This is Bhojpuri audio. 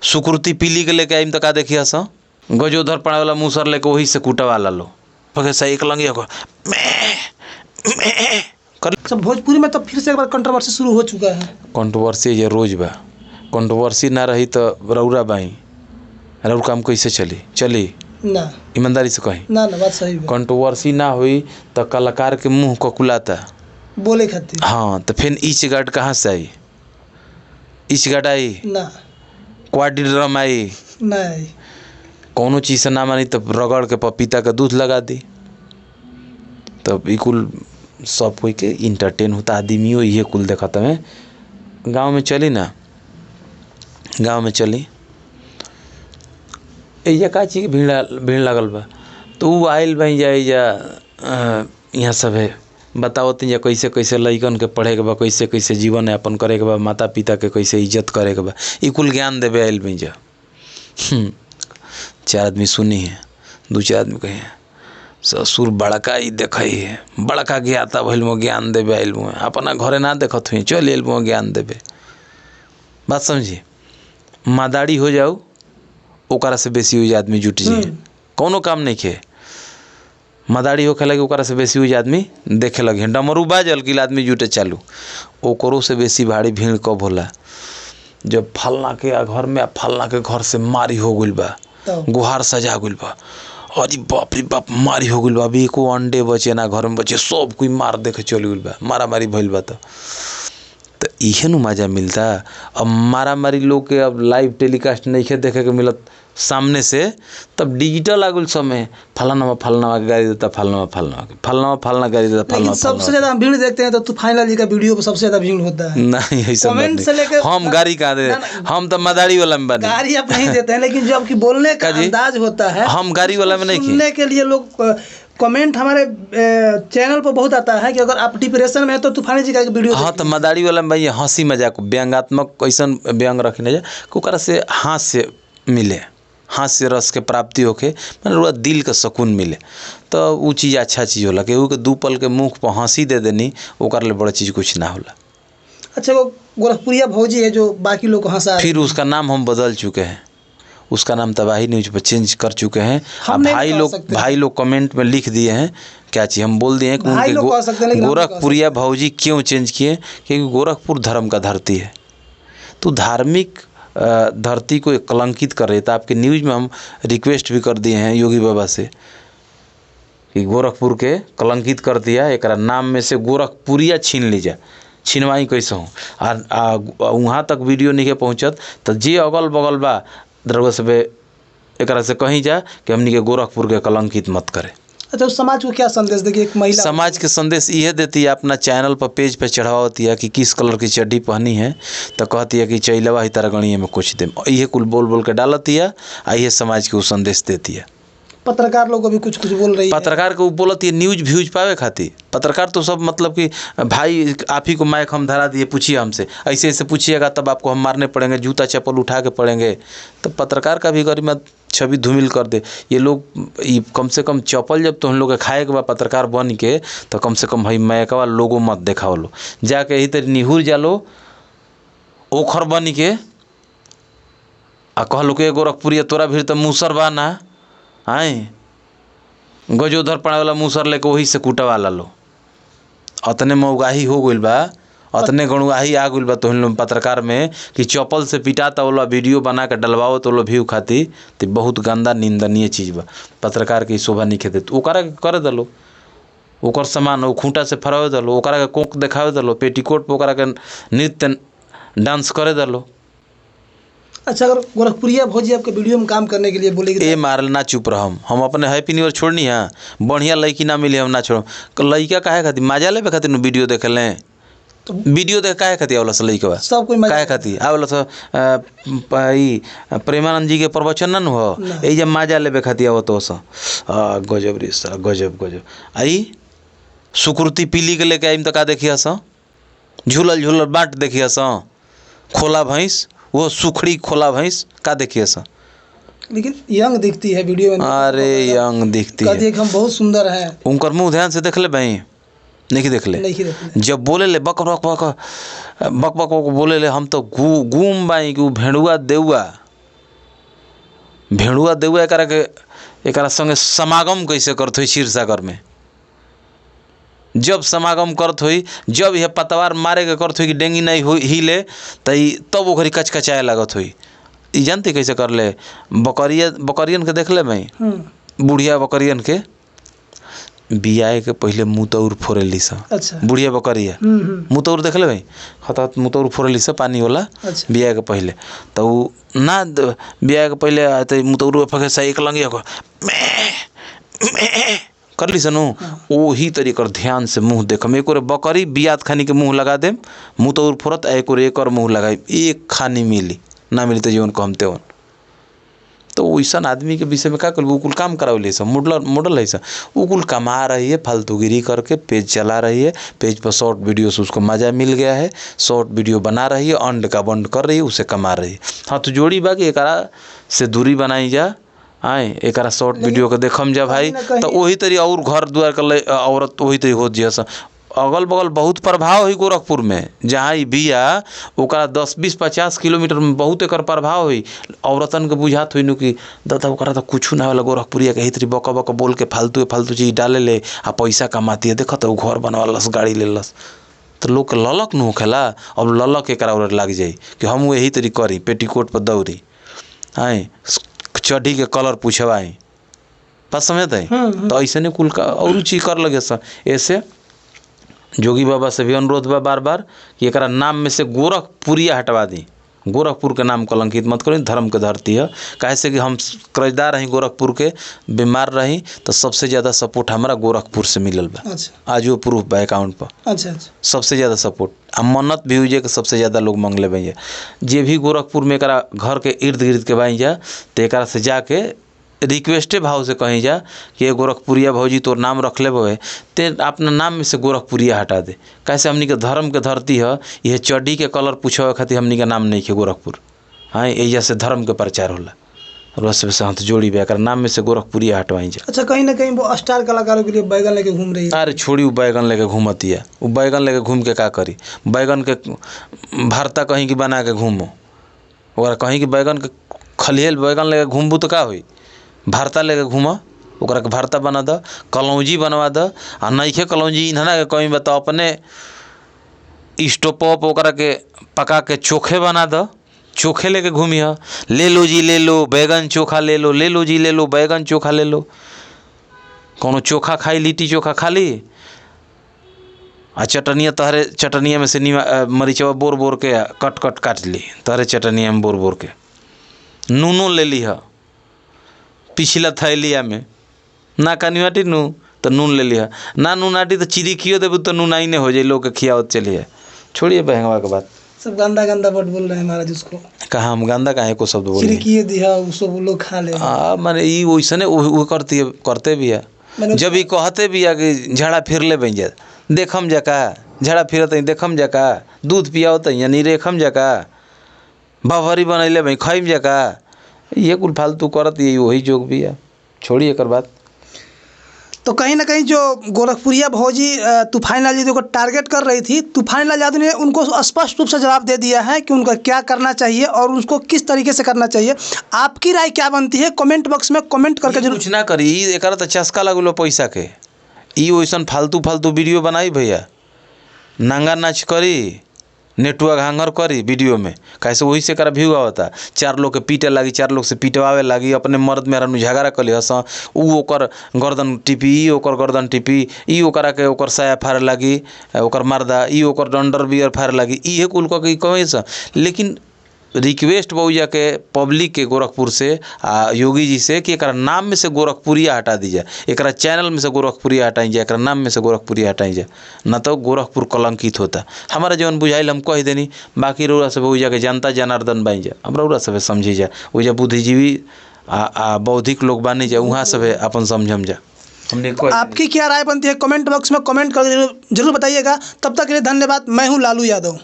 सुकृति पीली के लेके आइम त का देखिया स गजोधर पड़े वाला मुसर लेके वही से कुटवा लो पके एक लंगिया को मैं मैं कर। सब भोजपुरी में तो फिर से एक बार कंट्रोवर्सी शुरू हो चुका है। कंट्रोवर्सी ये रोज बा, कंट्रोवर्सी ना रही तो रौरा बाई रौर काम कैसे चली चली ना ईमानदारी से कही ना ना बात सही बा। कंट्रोवर्सी ना हुई तो कलाकार के मुंह ककुलाता बोले खातिर। हाँ तो फिर ईच गार्ड कहाँ से आई? ईच गार्ड आई ना क्वाडी ड्रम आई नहीं कोनो चीज़ से ना मानी तो रगड़ के पपीता के दूध लगा दी। तब ई कुल सब कोई के इंटरटेन होता आदमियों इहे कुल देखत हमें। गांव में चली ना, गांव में चली एजा का चीज के भीड़ भीड़ लागल बा तो उ आइल बा जा एजा यहाँ सब है बताओ जा कैसे कैसे लइकन के पढ़े के बा, कैसे कैसे जीवन यापन करे के बा, माता पिता के कैसे इज्जत करे के बा, ई कुल ज्ञान देवे आइल बा जा। चार आदमी सुनी है, दू चार आदमी कहे ससुर बड़का ई देखई है, बड़का ज्ञाता भइल मो ज्ञान देवे आइल मो, अपना घरे ना देखत हुई चल आइल मो ज्ञान देवे। बात समझी? मादाड़ी हो जाओ ओकरा से बेसी हुई आदमी जुट जाए, कोनो काम नहीं खे मदारी होखे लगे ओकरा से बेसी हुई आदमी देखे लगे। डमरू बाजल कि आदमी जुटे चालू, ओकरो से बेसी भारी भीड़ कब होला? जब फलना के घर में फलना के घर से मारी हो गइल बा, गुहार सजा गइल बा, अरे बाप रे बाप मारी हो गइल बा, अभी एको अंडे बचे ना घर में बचे, सब कोई मार देखे चल गइल बा, मारामारी भइल बा। तो इहे नु मजा मिलता। अब मारामारी लोग के अब लाइव टेलीकास्ट नहीं देखे के मिलत सामने से, तब डिजिटल आ गइल समय, फलाना फलाना के गाली देता, फलाना फलाना के, फलाना फलाना गाली देता, फलाना। लेकिन सबसे ज्यादा हम भीड़ देखते हैं तो तूफान जी का वीडियो पर सबसे ज्यादा भीड़ होता है। नहीं ऐसा कमेंट से लेकर हम गाड़ी कहाँ दे, हम तो मदारी वाला में बने, गाड़ी आप नहीं देते हैं, लेकिन जो आपकी बोलने का अंदाज होता है हम गाड़ी वाला में नहीं। सुनने के लिए लोग कमेंट हमारे चैनल पर बहुत आता है कि अगर आप डिप्रेशन में है तो तूफानी जी का एक वीडियो। हाँ तो मदारी वाला में भाई हंसी मजाक व्यंगात्मक ऐसा व्यंग रखने जाए ओकरा से हास्य मिले, हास्य रस के प्राप्ति होके माने पूरा दिल के सुकून मिले, तो उ चीज़ अच्छा चीज़ होला। केहू के दू पल के मुख पर हंसी दे देनी ओकरा ले बड़ा चीज़ कुछ ना होला। अच्छा वो गोरखपुरिया भौजी है जो बाकी लोग को हंसा, फिर उसका नाम हम बदल चुके हैं, उसका नाम तबाही न्यूज पर चेंज कर चुके हैं। भाई लोग कमेंट में लिख दिए हैं क्या चीज़ हम बोल दिए हैं कि उनके गोरखपुरिया भौजी क्यों चेंज किए, क्योंकि गोरखपुर धर्म का धरती है, तो धार्मिक धरती को कलंकित कर रही था। आपके न्यूज़ में हम रिक्वेस्ट भी कर दिए हैं योगी बाबा से कि गोरखपुर के कलंकित कर दिया, एक नाम में से गोरखपुरिया छीन लीजिए, छिनवाई कैसे हो। आ वहाँ तक वीडियो नहीं पहुँचत तो जे अगल बगल बा दरवा से एकरा से कहीं जा कि हमनी के गोरखपुर के कलंकित मत करे। अच्छा समाज को क्या संदेश देगी एक महिला? समाज के संदेश यह देती है, अपना चैनल पर पेज पर चढ़ावती है कि किस कलर की चड्डी पहनी है, तो कहती है कि चैलवा ही तरगणीय में कुछ दे, ये कुल बोल बोल के डालती है, आ ये समाज के वो संदेश देती है। पत्रकार लोग अभी कुछ कुछ बोल रही है, पत्रकार को बोलती है न्यूज व्यूज पावे खातिर। पत्रकार तो सब मतलब कि भाई आप ही को माइक हम धरा दिए, पूछिए हमसे, ऐसे ऐसे पूछिएगा तब आपको हम मारने पड़ेंगे, जूता चप्पल उठा के पड़ेंगे। तो पत्रकार का भी गरिमा छवि धूमिल कर दे ये लोग। ये कम से कम चप्पल जब तो हम लोग के खाए के बाद पत्रकार बन के तो कम से कम भाई माइकवा लोगो मत देखाओ लो, जाके यही तरह निहुर जालो ओखर बन के आ कहलो के गोरखपुरिया तोरा भीड़ तो मूसर बा ना, आए गजोधर पड़े वाला मूसर लेके वही से कुटवा लो। अतने मौगाही हो गइल बा, अतने गणुआही आ गइल बा तोहन लोग पत्रकार में कि चप्पल से पिटाता वाला वीडियो बना के डलवाओ तो लो व्यू खातिर, तो बहुत गंदा निंदनीय चीज़ बा। पत्रकार के शोभा नहीं खेते, ओकरा के करे दलो, ओकर सामान वो खूंटा से फरावे दलो, ओकरा के कोक देखावे दलो, पेटीकोट पर ओकरा के नृत्य डांस करे दलो। अच्छा अगर गोरखपुरिया भौजी आपके वीडियो में काम करने के लिए बोलेगी? ए मारल ना चुप रहम, हम अपने हैप्पी न्यू ईयर छोड़नी है, बढ़िया लड़की ना मिले हम ना छोड़म। लड़का काहे खातिर मजा लेवे खातिर वीडियो देख लें, तो वीडियो देख काहे खातिर आवला से लड़का सब कोई काहे खातिर आवला से ई प्रेमानंद जी के प्रवचन ना हो, ए जे मजा लेवे खातिर आवत हो स गजब रे साला गजब गजब। आई सुकृति पीली के लेके आइम त का देखिया स, झूलल झूलल बाट देखिया स, खोला भैंस वो सुखड़ी खोला भैंस का देखिए सर। लेकिन यंग दिखती है वीडियो में। अरे यंग दिखती है, हम बहुत सुंदर है। उनकर मुंह ध्यान से देख ले भाई, नहीं देख ले, जब बोले ले बक बक बक बक बक बोले ले, हम तो गुम बाई कि भेड़ुआ देउआ भेड़ुआ देउआ एकरा के एकरा संगे समागम कैसे करत होई क्षीरसागर में? जब समागम करत होई, जब यह पतवार मारे के करत होई कि डेंगी नहीं हो हिले त तब ओकरी कचकचाए लागत होई। ई जानती कैसे करले? बकरिया बकरियन के देखले भाई, बुढ़िया बकरियन के बियाए के पहले मुँह फोरेली सा। अच्छा, बुढ़िया बकरिया मुँह देखले भाई, हतात मुँह फोरेली सा पानी वाला। अच्छा। बियाए के पहले तो उ ना बियाए के पहले त मुँह फके सा एक लंगिया को कर ली सनु। ओही तरीकर ध्यान से मुँह देखम, एक और बकरी बियात खानी के मुँह लगा देम, मुँह तौर फोरत, एक और एक और मुँह लगाई, एक खानी मिली ना मिली तो जीवन को हम तेवन। तो वैसन आदमी के विषय में का कर, कुल काम करावली सब मॉडल मॉडल है सब, वो कुल कमा रही है फालतूगिरी करके, पेज चला रही है, पेज पर शॉर्ट वीडियो से उसको मज़ा मिल गया है, शॉर्ट वीडियो बना रही है, अंड का बंड कर रही है, उसे कमा रही है। हाँ तो जोड़ी बाकी एकरा से दूरी बनाई जा, आए एकरा शॉर्ट वीडियो के देखम जा भाई, तो वही तरी और घर द्वार के औरत वही तरी होत जिया। अगल बगल बहुत प्रभाव है गोरखपुर में, जहाँ ई बिया ओकरा 10 20 50 किलोमीटर में बहुत एकर प्रभाव हुई। औरतन के बुझात हुई नु कि दादा ओकरा तो कुछ ना होला, गोरखपुरिया के हितरी बक बक बोल के फालतू फालतू चीज डाले ले आ पैसा कमाती है, देखो तो घर बनवालस गाड़ी लेलस, तो लोग ललक न होखेला। अब ललक एकरा और लाग जाई कि हम यही तरी करी, पेटीकोट पर दौड़ी आए, चढ़ी के कलर पूछवाई, बात समझते हैं? तो ऐसे नहीं कुल का और चीज कर लगे सर। ऐसे जोगी बाबा से भी अनुरोध बा बार बार कि एकरा नाम में से गोरखपुरिया हटवा दी, गोरखपुर के नाम कलंकित मत करी, धर्म के धरती है। काहे से कि हम कर्जदार रही गोरखपुर के, बीमार रही तो सबसे ज़्यादा सपोर्ट हमारा गोरखपुर से मिलल बा। अच्छा। आज वो प्रूफ बा अकाउंट पर। अच्छा, अच्छा। सबसे ज़्यादा सपोर्ट आ मन्नत भी हुई के सबसे ज़्यादा लोग मंगले भैया। जे भी गोरखपुर में एकरा घर के इर्द गिर्द के बाई जा तो एकरा से जाके रिक्वेस्टे भाव से कहीं जा कि ये गोरखपुरिया भौजी तोर नाम रख ले बे, ते अपना नाम में से गोरखपुरिया हटा दे। कैसे हमनी के धर्म के धरती है, यह चड्डी के कलर पूछे खातिर हमनी के नाम नहीं है गोरखपुर। हाँ, एजा से धर्म के प्रचार होला, और से हाथ जोड़ी बे नाम में से गोरखपुरिया हटवाई जा। अच्छा, कहीं ना कहीं वो स्टार कलाकारों के लिए बैगन लेके घूम रही है। अरे छोड़ी, वो बैगन लेके घूमती है, वो बैगन लेके घूम के का करी? बैगन के भरता कहीं की बना के घूमो, ओकरा कहीं की बैगन के खलियल बैगन लेके घूमबू तो का होई? भरता लेके घूम, ओकरा के भरता बना द, कलौजी बनवा द, आ नइखे कलौजी इन्हना के कहीं बताओ अपने स्टोप ओकरा के पका के चोखे बना द, चोखे लेके घूमिह, ले लो जी ले लो बैगन चोखा ले लो, ले लो जी ले लो बैगन चोखा ले लो। कोनो चोखा खाई, लिट्टी चोखा खा ली, आ चटनिया तहरे चटनिया में से मरीचवा बोर बोर के कट कट काट ली, तहरे चटनिया में बोर बोर के नूनो ले ली है पिछला थैलिया में, ना कनियाटी नू तो नून ले लिया, ना नून आटी तो चिरिकियो देबू तो नून आई नहीं हो जाए, लोग के खियावत चलिए। छोड़िए बहंगवा के बात, सब गंदा गंदा वर्ड बोल रहे हैं महाराज। उसको कहाँ हम गंदा काहे को शब्द बोले? चिरिकिए दिया वो सब लोग खा ले। हाँ, माने ई वैसने वो करती है, करते भी है। जब ई कहते भी है कि झाड़ा फिर ले बन जाए, देखम जका झाड़ा फिरत देखम जका, दूध पियावत यानी रेखम जका, भभरी बनैले भाई खइम जका, ये कुल फालतू करत ये वही जोग भी है। छोड़िए एकर बात। तो कहीं ना कहीं जो गोरखपुरिया भौजी तूफानी लाल यादव को टारगेट कर रही थी, तूफानी लाल यादव ने उनको स्पष्ट रूप से जवाब दे दिया है कि उनका क्या करना चाहिए और उसको किस तरीके से करना चाहिए। आपकी राय क्या बनती है कमेंट बॉक्स में कमेंट करके जरूर। कुछ ना करी, एकरा तो चस्का लगल पैसा के, ई वैसन फालतू फालतू वीडियो बनाई भैया, नंगा नाच करी, नेटुआ घांगर करी वीडियो में, कैसे वही से करा व्यू आवता, चार लोग के पीटे लागी, चार लोग से पीटवावे लागी, अपने मर्द मेहरा झगड़ा कली हस, ऊ ओकर गर्दन टिपी, ई ओकर गर्दन टिपी, ई ओकरा के ओकर साया फाड़े लागी, ओकर मर्दा ई ओकर डंडर बियर फाड़े लागी, इहे कुल क के कहे स। लेकिन रिक्वेस्ट बहुजा के पब्लिक के गोरखपुर से आ योगी जी से कि एकरा नाम में से गोरखपुरिया हटा दी जाए, एकरा चैनल में से गोरखपुरिया हटाई जाए, एकरा नाम में से गोरखपुरिया हटाई जाए, न तो गोरखपुर कलंकित होता। हमारा जौन बुझाइल हम कह देनी, बाकी रउरा सब ओइजा के जनता जनार्दन बन जाए, हम रउरा सब समझी जाए, ओइजा बुद्धिजीवी आ बौद्धिक लोग बानी जाए, वहाँ सब अपन समझम जा। हमने आपकी क्या राय बनती है कमेंट बॉक्स में कमेंट कर जरूर बताइएगा। तब तक के लिए धन्यवाद। मैं हूँ लालू यादव।